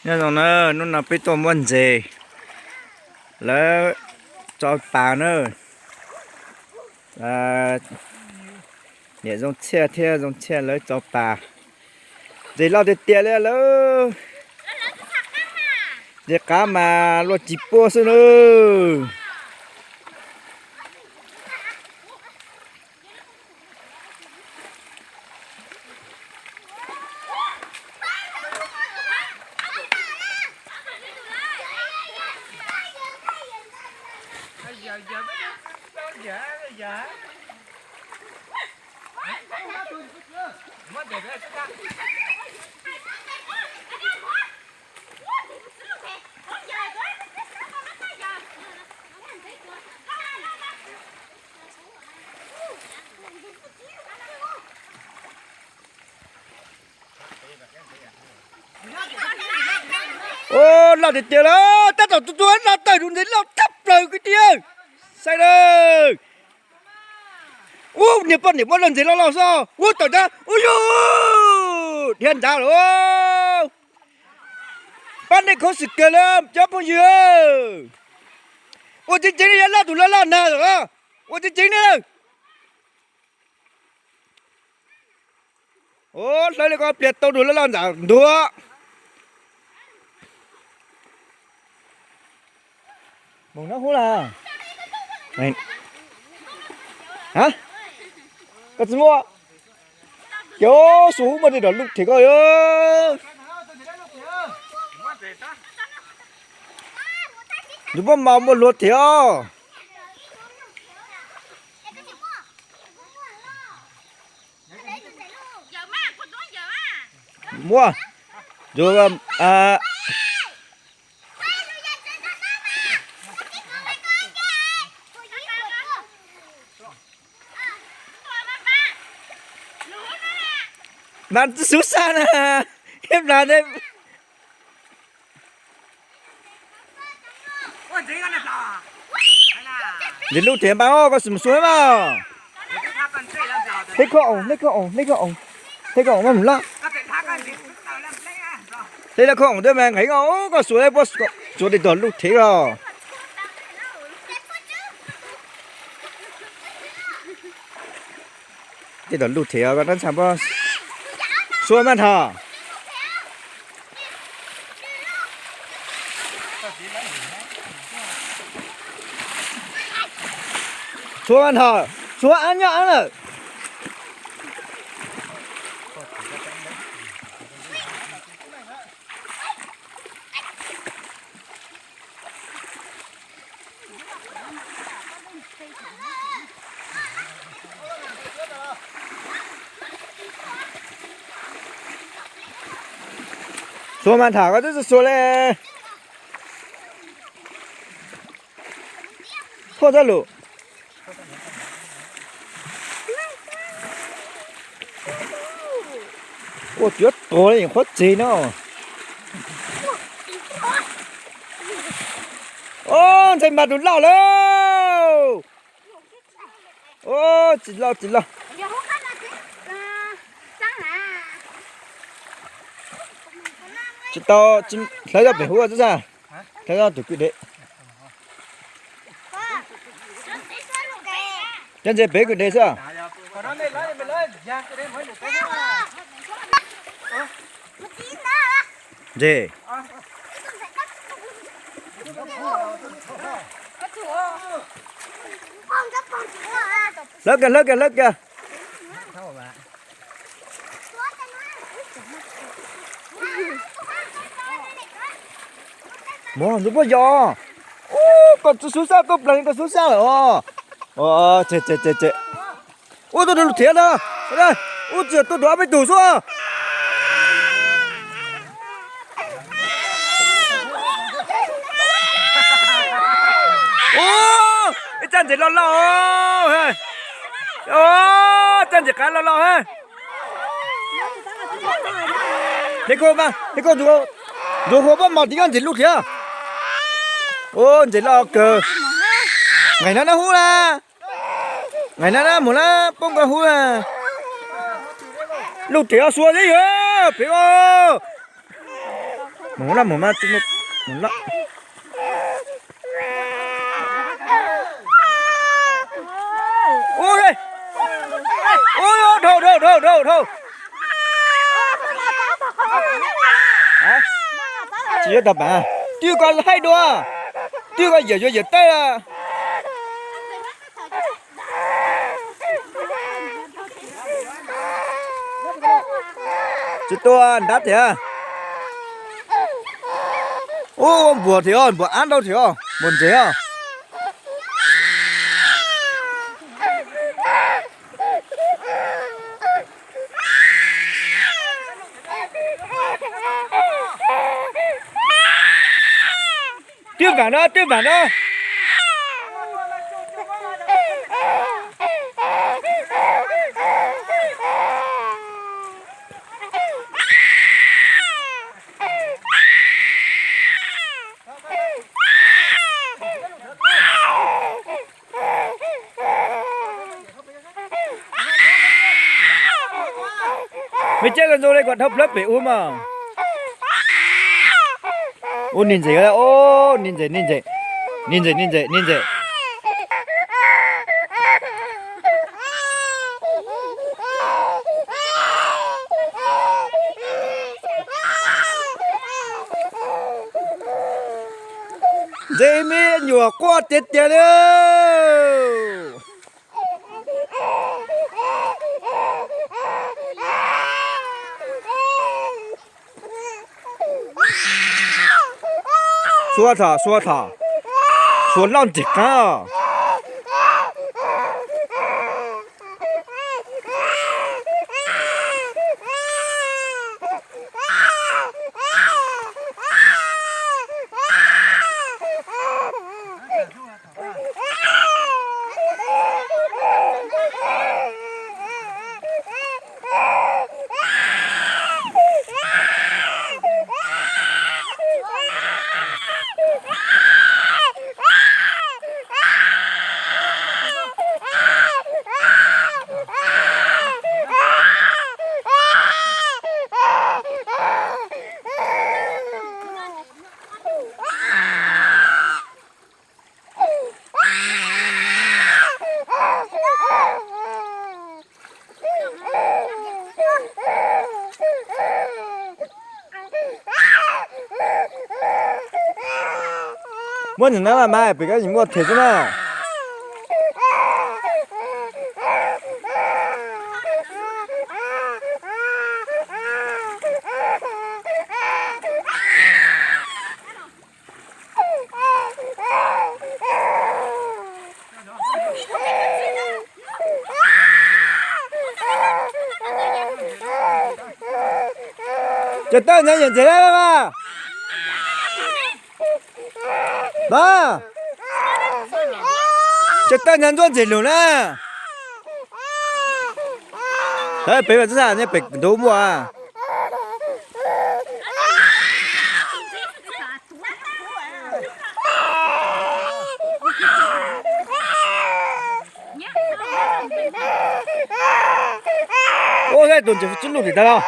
Nyob zoo na, hnub no peb tuaj muab ntses lawv tso pas na. Niam Zoo Txhiaj thiab Zoo Txhiaj lawv tso pas. Ntses loj tiag tiag li lawm. Ntses qab mas luaj tsis puab xwb na. Ua loj tiag tiag lawm, tab tom tus tus no tawm tus ntses loj tshaj plaws kwv tij. Saib na. Ub, niag poj niam muab lawv ntses loj loj xwb. Ub, tawm ntag. Ub, yus dhia ntag lawm. Pab nej khuv xim kawg li cov phooj ywg. Ua tseeb tseeb li, yog loj tus loj loj nag lawm. Ua tseeb tseeb li. Ub, hlawv li koj pliag tau tus loj loj ntawm ntuag. Mus no hub na. Koj tsis muaj. Cov xuas hub muaj tej dom luj thev koj. Nws muaj mas muaj luag thev os. Muaj. Yus, mas tsis xub xaj na. Ib plag ne. Ntses luj thev mas, koj sim mus xuas mas. Hleb khob oos, hleb khob oos, hleb khob oos, hleb khob oos mas mus laj. Hleb laj khob oos thiab mas nqis koj, koj xuas, xuas tej dom luj thev os. Tej dom luj thev os, koj tab ntxhais, xuas mas thaum. Xuas mas thaum, xuas ab nyob ab lawm. Xuas mas tham koj twb tsis xuas li. Thuaj txaj lus. Ua cuav tuag li qhuav txig no. Ntxhais mas tus loj lawm. Tsis loj tsis loj. Tsis tau, hlawv tau pem hub xwb, hlawv tau tus kwj dev. Cov ntses pem kwj dev xwb. Ntses. Hlawv kiag, hlawv kiag, hlawv kiag. Mus ntxuav pob zos. Ub, koj tsis xub xab, koj plam koj xub xab lawm os. Tseg tseg tseg tseg. Ub, tuaj dua lug thiav ntag. Ub, tsis tuaj dua ob peb tug xwb. Ub, ib txaj ntses loj loj. Ub, txaj ntses qav loj loj. Hleb koj mas, hleb koj ntxuav, ntxuav hua pob mos tim koj ntses lub thiab. Ub, ntses loj kawg. Nqaim na na hub na. Nqaim na na mus na poob koj hub na. Lub thiab xuas xwb yog pem os. Mus lawm, mus mas, mus lawm. Ui, ui, dhau, dhau, dhau, dhau, dhau. Tsis yuav tau pam, twb koj haib dua, twb koj yawm yuav yawm taij lawm. Tsis tua nrab thiab. Ua npuas thiab, npuas ab ntau thiab, npuas ntsev os. Twb vam no, twb vam no. Me caij los ntxo le kom dhau plawg pem ub mas. Ub, ni ntxim, ub, ni ntxim, ni ntxim, ni ntxim, ni ntxim, ni ntxim. Ntxim me nyuam quaj tiag tiag li. Suav tham, suav tham, suav loj ntxim qab os. Muab ntawm no mas mas pem koj tsis muaj them xwb na. Cov tawj ntawd yawm ntxim lawm mas. Mas, cov tawj ntawd ntxuaj ntxim lug na. Pem mas txhob tham, pem ntug muaj. Ua, tus ntses tsis lug tim tas los.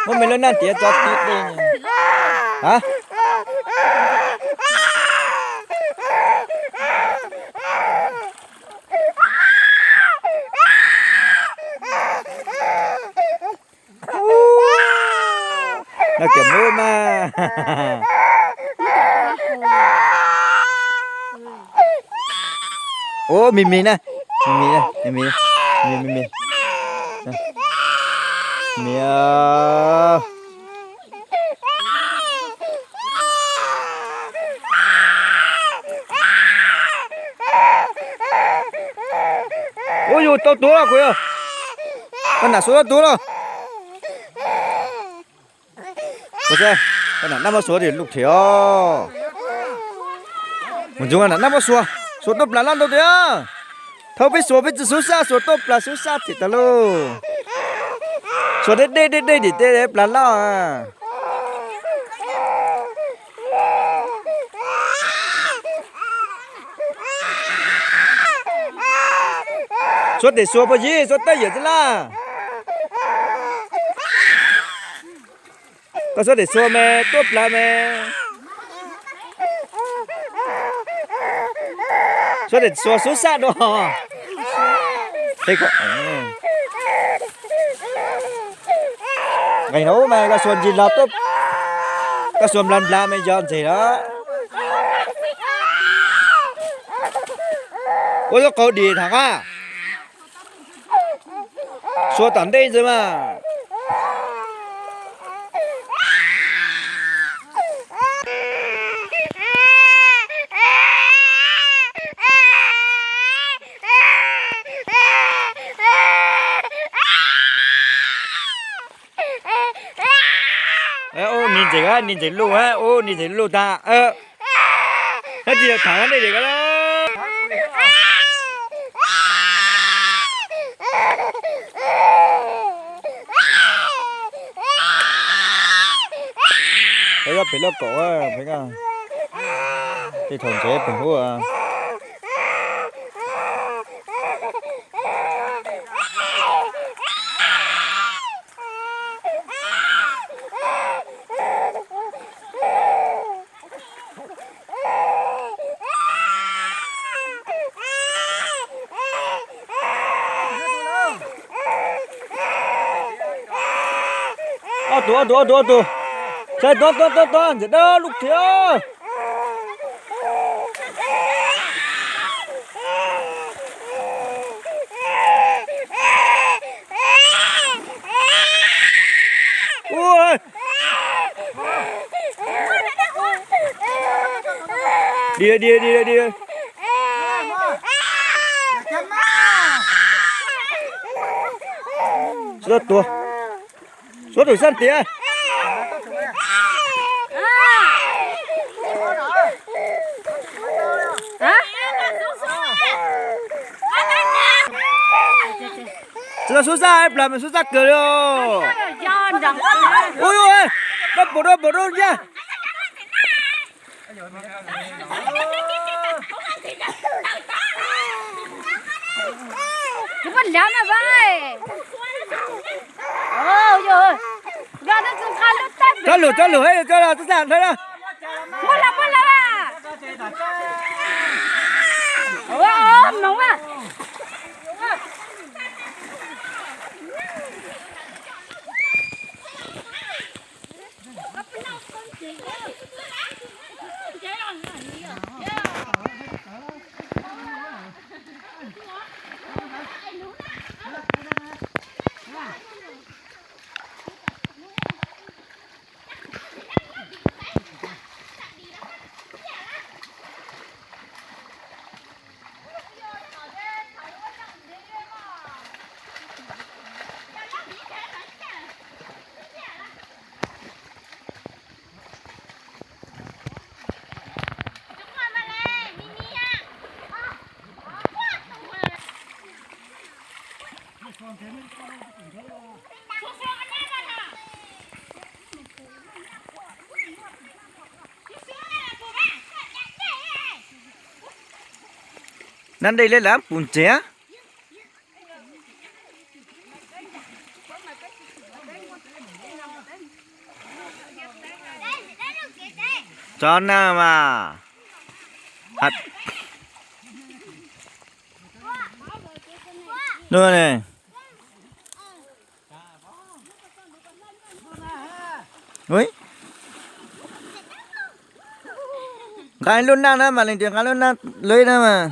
Muab me lub naj tiav tso tib dej. A, noj cov mub mas. Ub, me me na, me me na, me me, me me, me me. Ub, yus tau tuag los kuv yog. Koj nam suav tuag los. Koj nam nab muab suav tim lub thiab. Mus ntsoov nam nab muab suav, suav tuaj plas loj ntau tiag. Thaum peb xuas peb tsis xub saj, xuas tuaj plas xub saj thiab tag lauj. Xuas deb deb deb deb tim tej plas loj. Xuas tim xuas puag yim, xuas tej yam txij laj. Koj xuas tim xuas me tuaj plas me. Xuas tim xuas xub saj dua. Nqis no mas koj xuas ncig los tuaj, koj xuas nplas nplas me yog ntxeg lawm. Ua lub qau dim tham nqaj. Xuas tom ntej ntxiv mas. Ub, ni ntxeev, ni ntxeev luj, ub, ni ntxeev luj tag. Nab tis tham nab dej deg ko. Peb pem loj kaum, peb tej thaum ntxeev pem hub. Ob tug, ob tug, ob tug, ob tug. Saib, tuaj, tuaj, tuaj, tuaj, ntxim dawb lub thiab. Ua, diam, diam, diam, diam. Suav tuag, suav tus xab tias. Tsis tau xub xab plas mas xub xab kawg li os. Ua, ua, dab pum dab pum dab ncaj. Txhob lwm, txhob lwm, txhob lwm, txhob lwm. Nab dej li lam pum ntsev. Tso na mas. Nub ne. Nqa lub naj na mas, leej twg nqa lub naj lawv na mas.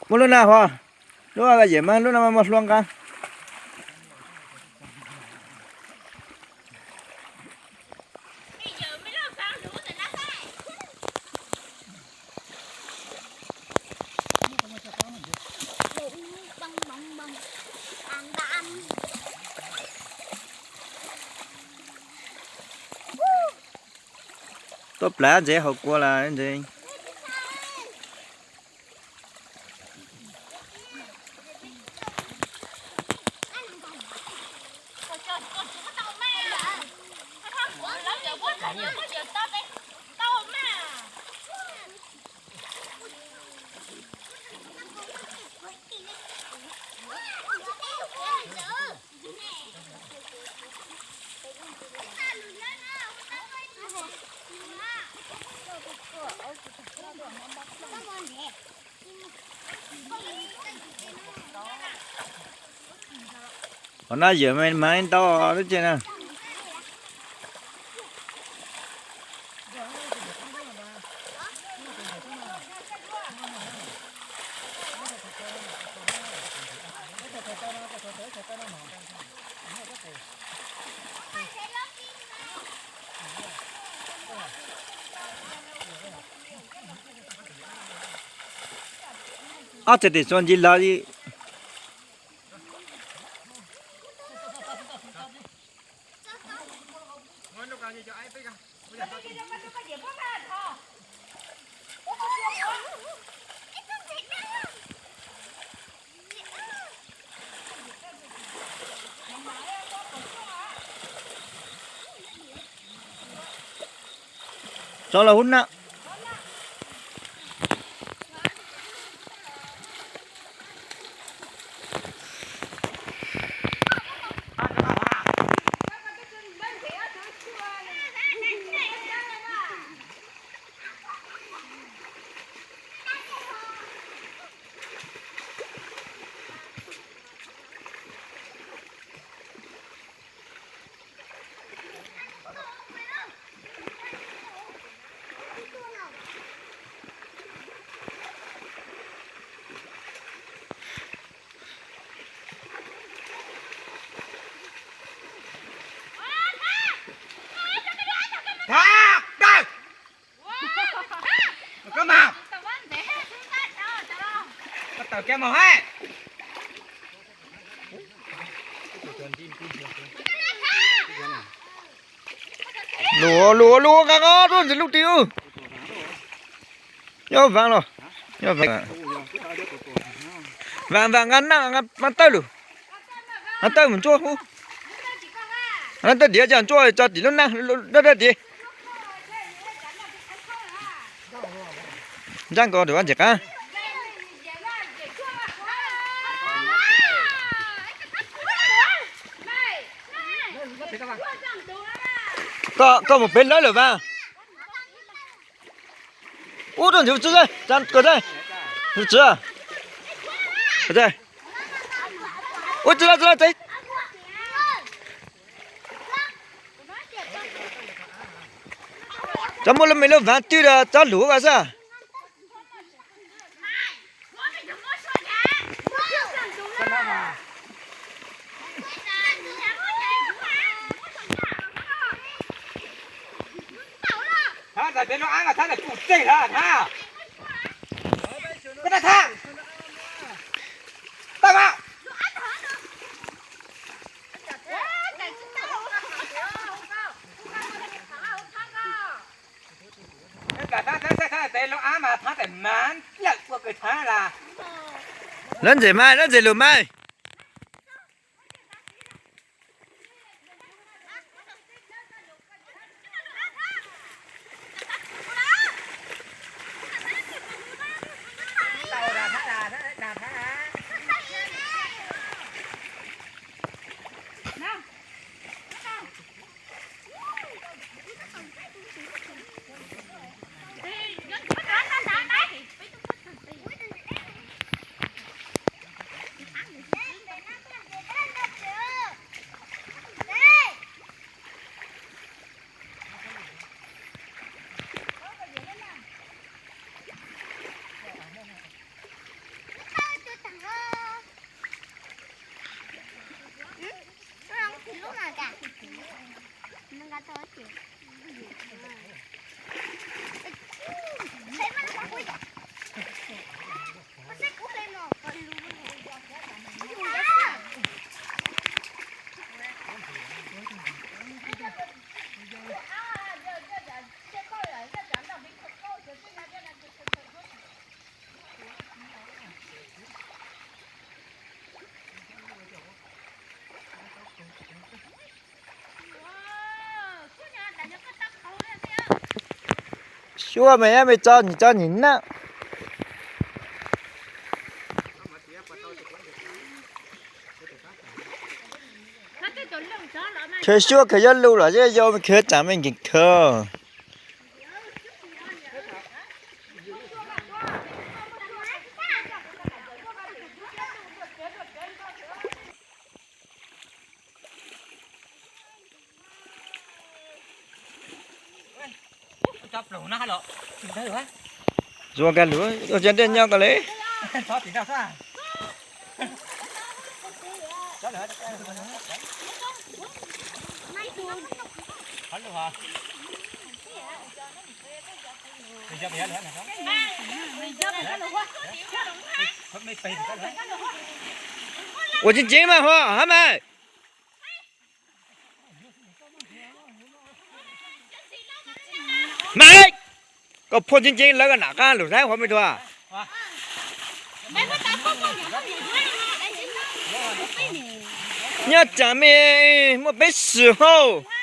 Muaj lub naj hov, lub yam mas lub naj mas muaj hlua nqa. Tuaj plav ntsev haus kua lawm ntsev. Qhov no yawm mas ntau lub ceg na. Ob txhais tes xuas ncig los li. Tso los hub na. Thab, koj mas, koj tawm kiag mus hais. Luag luag luag nqa nqa rau ntawm lub ris. Nyob vav los, nyob vav, vav nqa naj nqa tawj lug, nqa tawj mus ntsuab hub. Nqa tawj diav coj ntsuab tso tim lub naj dawb dawb diav. Ntsab nkaus tus vaj ntses qab. Koj, koj mus pem lawv lawm Vav. Ub, rau ntawd tsi, koj tsi, tsi, ub, tsi, tsi, tsi. Cov muaj lub me lub Vav twg los cov lug ko xwb. Thab, ntawm peb lub ab mas thab ntawm kuj tseg thab, thab. Koj thab, thab. Tawm mas. Thab, thab, thab, thab, tes lub ab mas thab tes mas lawm ua kawg thab las. Lawv ntxim mas, lawv ntxim lus mas. Xyuas mas yog me tso nim tso nim na. Khaws xyuas khaws yuav lus los yog yau khaws tsam me nkees khaws. Zuag kag lus, ua tsis ntiaj nyob ko li. Ua tseeb tseeb mas hov hab mas. Mas, koj phoj tseeb tseeb lawv koj nam qab lus Thaib hov me tug. Nyob tsam me muaj peev xwm hauj.